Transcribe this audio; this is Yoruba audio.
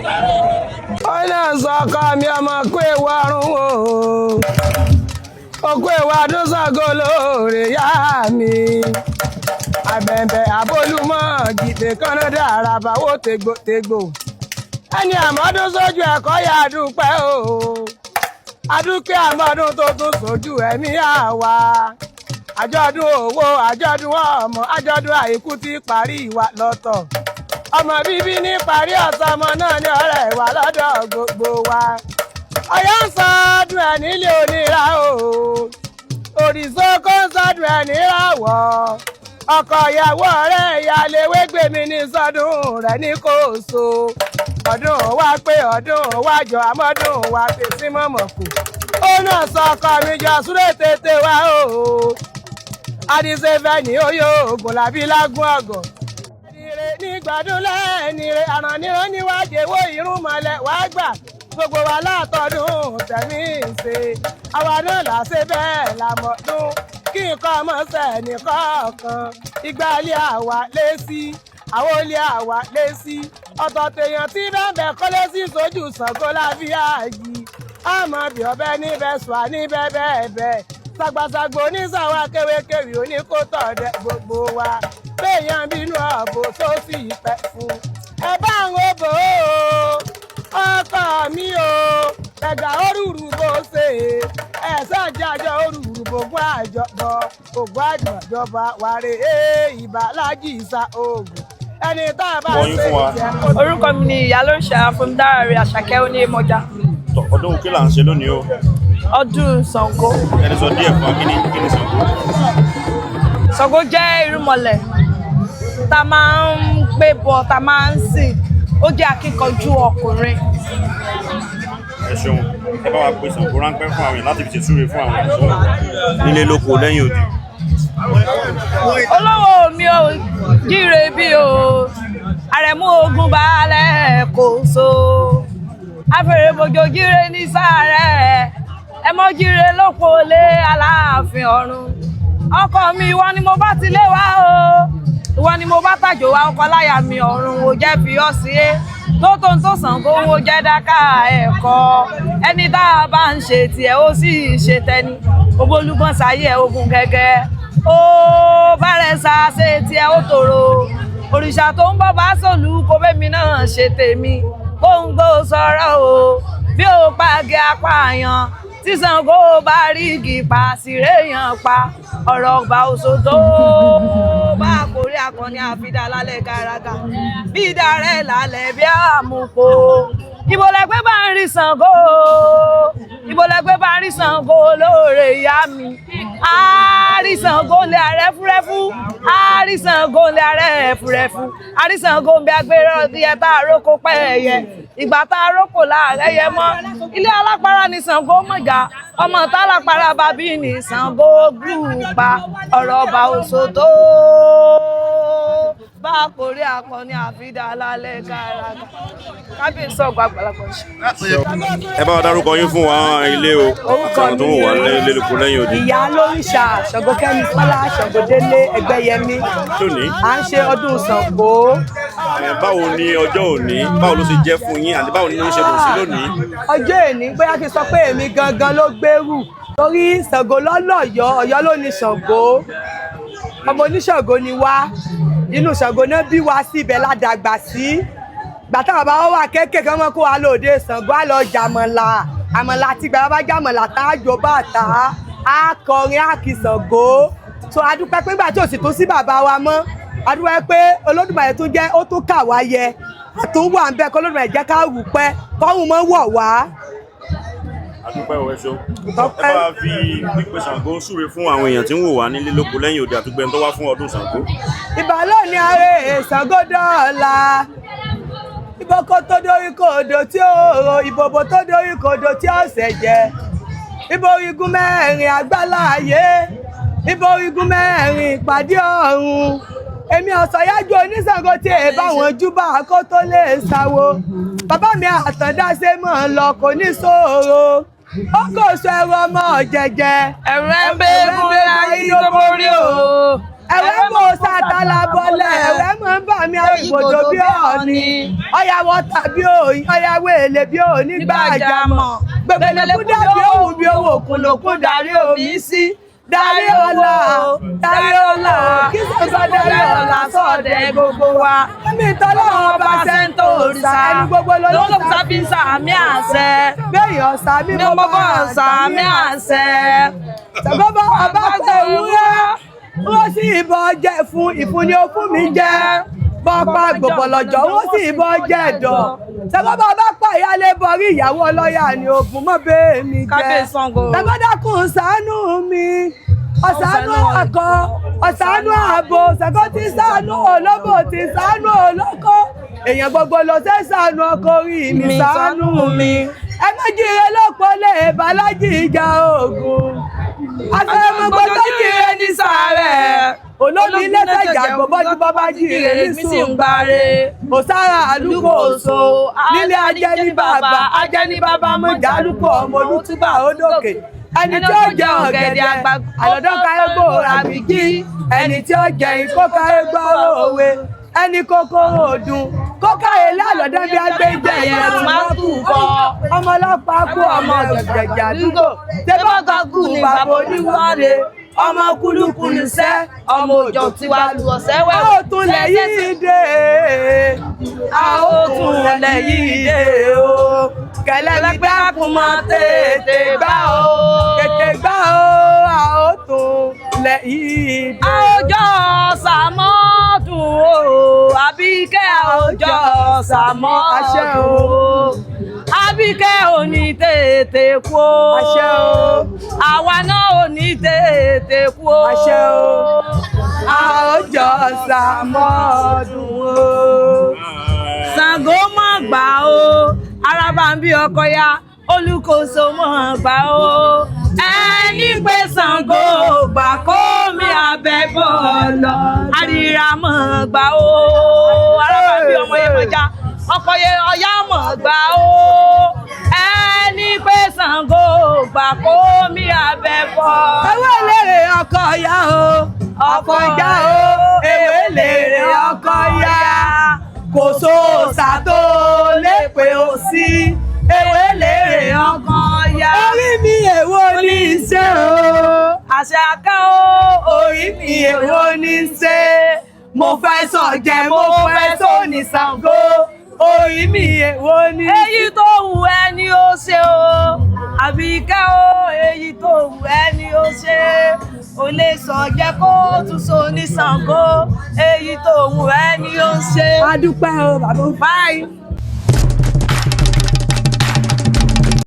Ó náà sọ ọkọ mi ọmọ kú ewu ọrùn o, òkú ewu ọdún Ṣàngó lóore yá mi. Àbẹ̀bẹ̀ àbólúmọ̀ jìtè kánádà àràbàwò tegbòtegbò. Ẹni àmọ́dún sójú ẹ̀kọ́ yà dúpẹ́ o. Adúpẹ́ àmọ́dún tó tún sójú ẹ̀mí àwa. Àjọ̀dún owó, àjọ̀dún ọmọ, àjọ̀dún àìkú ti parí ìwà lọ́tọ̀. Ọmọ bíbí ní parí ọ̀sán ọmọ náà ní ọ̀rẹ́ ìwà lọ́dọ̀ gbogbo wa. Ọ̀yọ́ ń sọdún ẹ̀ nílé onírà o. Òrìṣà kò ń sọdún ẹ̀ níràwọ̀. Ọkọ ìyàwó ọ̀rẹ́ ìyáléwé gbèmí ní sọdún rẹ̀ ní kò so. Ọdún wa pé ọdún wa jọ àmọ́dún wa fèsì mọ̀mọ̀ kù. Ó náà sọ ọkọ mi jọ súré tètè wá o. Àdìsẹ́fẹ́ ní oyè ògùn làbí lágún ọ̀gọ̀. Ẹnire nígbàdún lẹ́ẹ̀nire àrànníran níwájú ewó irúnmọlẹ̀ wá gbà. Gbogbo wa látọdún tẹ̀mí ṣe. Àwa náà là ṣe bẹ́ẹ̀ làmọ̀dún. Kí nǹkan ọmọ sẹ́ni kọ̀ọ̀kan. Ìgbà ilé àwa lé sí. Àwọn ilé àwa lé sí. Ọ̀tọ̀ tèèyàn tí bẹ́ẹ̀ kọ́lé sí sójú Ṣàngó láfíà yìí. Àmọ́ bí ọbẹ̀ níbẹ̀ sùn níbẹ̀ bẹ́ẹ̀ bẹ́ẹ̀. Sàgbàsàgbò onísàwà kéwékéwì oníkótó ọ̀dẹ gbogbo wa. Béèyàn bínú ọ̀bọ tó sì pẹ́ fún. Ẹ bá ń wo bò ó, ọkọ mi o, ẹ̀gbà orúurú bó ṣe. Ẹ̀sán jẹ́ àjọ orúurú bògún àjọbọ, ògùn àjọba wàrè ìbà lájì ìsà oògùn. Ẹni tá a bá Wọ́n yín ṣe fún wa. ìjẹ́ kó Orúkọ mi ni Ìyálóríṣà Fúnmidára Àṣàkẹ́ Onímọ̀já. Tọ́, ọdún kí là ń ṣe lónìí o? Ọdún Ṣàngó. Ẹni sọ díẹ̀ fún wa, kí ni Ṣàngó? Ṣàngó jẹ́ irúnmọlẹ̀ tá a máa ń gbé bọ, tá a máa ń sìn. Ó jẹ́ akíkanjú ọkùnrin. Ẹ ṣeun. Ẹ bá wa pe Ṣàngó ráńpẹ́ fún àwọn èèyàn láti fi ṣètúre fún àwọn èèyàn tó wà nílé lóko lẹ́yìn odi. Olówó mi ò jíire bí o, àrẹ̀mú ogun baálẹ̀ kò so. Afèrèbòjò jíire ní sàárẹ̀, ẹ mọ́ jíire lóko lé Aláàfin ọ̀run. Ọkọ mi, ìwọ ni mo bá ti lé wá o, ìwọ ni mo bá tàjò wá. Ọkọ láyà mi ọ̀run ò jẹ́ fi ọ́ sí é tó tó ń tó Ṣàngó wo jẹ́ dáká ẹ̀kọ́. Ẹni tá a bá ń ṣe tiẹ̀, ó sì ṣe tẹni ògbólúgbọ̀n sáyé ẹ̀ ogun gẹ́gẹ́ ó bẹ̀rẹ̀ sá ṣe tiẹ̀ ó tòrò. Òrìṣà tó ń bọ̀ bá sòlù kó bẹ́mi náà ṣe tèmi kóńgó sọ̀rọ̀ o. Bí ó pàgẹ́ apààyàn tí Ṣàngó bá rí igi pa síré yàn pa ọ̀rọ̀ ọgbà oṣù tó bá kórí akọni àfidà lálẹ́ gàràgà bí ìdárẹ́ lálẹ́ bí àmupò. Ibo lẹgbẹ́ bá ń rí Ṣàngó? Ibo lẹgbẹ́ bá ń rí Ṣàngó lóore ìyá mi? Àárí Ṣàngó lé ààrẹ fúrẹ́fú, àárí Ṣàngó lé ààrẹ fúrẹ́fú, àárí Ṣàngó ń bí agbèrò díẹ̀ tá a rókò pẹ́ ẹ̀yẹ ìgbà tá a rókò láàrẹ yẹ mọ́. Ilé alápárá ní Ṣàngó mọ̀já, ọmọ tálápárá bàbí ní Ṣàngó gbùpa ọ̀rọ̀ ọba oṣù tó bá kórè akọni àfidà lálẹ́ gàràgà. Kábíyèsí ọgbà àgbàlagbà ṣe. Ẹ bá wa dárúkọ yín fún wa ilé o àti àwọn tó ń wò wá nílé lóko lẹ́yìn odi. Ìyá lóríṣà Ṣàngókẹ́mi Fọlá Ṣàngódélé Ẹgbẹ́yẹmí. Lónìí. À ń ṣe ọdún Ṣàngó. Ẹ, báwo ni ọjọ́ òní, báwo ló ṣe jẹ́ fún yín àti báwo ni ó ṣe dùn sí lónìí? Ọjọ́ èní, bóyá kí n sọ pé èmi gangan ló gbèrú torí Ṣàngó lọ́lọ́yọ̀, Ọ̀yọ́ ló ní Ṣàngó. Ọmọ oníṣàngó ni wá, inú Ṣàngó náà bí wá sí, ibẹ̀ la dàgbà sí. Gbàtà bàbá wa wà kéékèèké, wọn kó wa lóde Ṣàngó, á lọ jàmọ̀là àmọ̀là àti gbàgbà bá jàmọ̀là tá a jó bàtà, á kọrin, á kì Ṣàngó. So a dúpẹ́ pé nígbà tí ò sì tún sí bàbá wa mọ́, a dúpẹ́ pé Olódùmarè tún jẹ́ ó tún kà wá yẹ, a tún wà ń bẹ kọ́. Olódùmarè jẹ́ ká rù pẹ́ kọ́run mọ́ wọ̀ wá. Adúpẹ́ o, ẹ ṣeun. Ẹ Tọ́pẹ́. bá wa fi pípe Ṣàngó súre fún àwọn èèyàn tí ń wò wá nílé lóko lẹ́yìn odi àtúgbẹ́ tó wá fún ọdún Ṣàngó. Ìbálò ní ààrẹ Ṣàngó dọ́ọ̀la, ìbòkó tó dórí kodò tí ó ro, ìbòbò tó dórí kodò tí ó ṣẹ̀jẹ̀, ìbò igun mẹ́rin àgbáláyé, ìbò igun mẹ́rin ìpàdé ọ̀run. Èmi ọ̀sọ̀yájú oníṣàngó tí èè bá wọn júbà kó tó lè ṣàwo. Bàbá mi Àtàndá ṣe mọ̀ ń lọ kò ní ṣòro, ó kò sọ ẹrù ọmọ jẹjẹ. Ẹ̀rù ẹ̀ ń bẹ́ kúnlẹ̀ ayé tó borí o. Ẹ̀wẹ́ mò sátálà bọ́lẹ̀, ẹ̀wẹ́ mò ń bà mí àìgbòdò bí ọ̀ọ́ni. Ọ̀yàwó tàbí òyìn, ọ̀yàwó èlé bí òní gbàjámọ̀. Gbẹ̀gbẹ̀lẹ̀kú dàbí òwú bí owó òkun darí omi sí. Darí ọ̀la, darí ọ̀la, kí sọ̀tọ̀ darí ọ̀la sọ̀dẹ̀ gbogbo wa. Ẹ̀mí tọ́lọ́run ọba sẹ́ńtò òrìṣà, ẹni gbogbo Lọ́lọ́kùsà fi ń sàmì àṣẹ. Béèyàn sàmí Mi ò mọ̀ bọ́ sàmì àṣẹ. Ṣàgbọ́bọ̀ ọba pé ewúrẹ́, wọ́n sì bọ́ jẹ fún ìfúnni ó fún mi jẹ. Bọ́pá gbòbọ̀lọ̀jọ̀ wọ́n sì bọ́ jẹ ẹ̀dọ̀. Ṣàgbọ́bọ̀ ọba pa ìyálé borí ìyàwó ọlọ́yà ni ogun mọ́ bẹ́ẹ̀ mi jẹ. Kábíyèsí Ṣàngó. Ṣàgbọ́dàkùn ṣàánú mi, ọ̀ṣánú akọ, ọ̀ṣánú ààbò, Ṣàngó ti ṣàánú olóbò ti ṣàánú olóko. Èèyàn gbogbo ló ṣe ṣàánú ọkọ orí mi ṣàánú mi. Ẹ méjìlélọ́pọ̀ lọ́pọ̀ lè bálájì ìjà ogun afẹ́mọ́gbọ́n tó jíire ní sàárẹ̀ olómi lẹ́sẹ̀ jàgbọ́ bọ́jú bọ́bá jíire ní sùngbàre òsára àlùkò òso nílé ajẹ́ ní bàbá ajẹ́ ní bàbá mọ̀jà àlùkò ọmọ olùtúbà odòkè ẹni tí ó jẹ ọ̀gẹ̀dẹ̀ àlọ́dọ́ káyégbó ràbíkí ẹni tí ó jẹ ìkó káyégbó òwe ẹni kòkòrò ọdún kókàyé lálọ́dọ́ bí agbẹ́jẹ yẹn máa kú kọ́ ọmọ ọlọ́pàá kú ọmọ jẹjẹjẹ àdúgbò tẹ́bọ̀gà kú bàbá oníwọ́de ọmọ kúlúkúlù sẹ́ Ọmọ òjò tiwa lu ọ̀sẹ̀ wẹ̀. a ó tún lẹ̀ yìí dé a ó tún lẹ̀ yìí dé o kẹlẹ́gbẹ́ dákun mọ́ tètè gbá o tètè gbá o a ó tún lẹ̀ yìí dé. Àwùjọ sàmọ́dún o, Àbíkẹ́ àwùjọ Àṣẹ sàmọ́dún o. o. Àbíkẹ́ ò ní tètè kú o. Àṣẹ o. Àwa náà ò ní tètè kú o. Àṣẹ o. Àwùjọ sàmọ́dún o. Ṣàngó mọ̀ gbà o, araba ń bí ọkọ ya, olùkóso mọ̀ gbà o. Ẹni pé Ṣàngó gbà kó mi abẹ́ bọ̀ lọ, àríra mọ̀ gbà o. Araba ń bí ọmọ yẹn mọ̀já, ọkọ yẹn ọ̀yá mọ̀ gbà o. Ẹni pé Ṣàngó gbà kó mi abẹ́ bọ̀. Ewé lèrè ọkọ ya o, ọkọ ya o, ewé lèrè ọkọ ya. Kò sóòṣà tó lépè ó sí, ewé lèrè ọkọ ya. Orí mi èwo ní í ṣe o? Àṣà kan o. Orí mi èwo ní í ṣe? Mo fẹ́ sọ̀jẹ̀, mo fẹ́ sóní Ṣàngó. Orí mi èwo ní í ṣe? Èyí tó wù ẹ́ ni ó ṣe o, Àbíkẹ́ o, èyí tó wù ẹ́ ni ó ṣe. Ò lè sọ jẹ́ kó tún so ní Ṣàngó, èyí tó wù ẹ́ ni ó ṣe. A dúpẹ́ o, bàbá. Bye.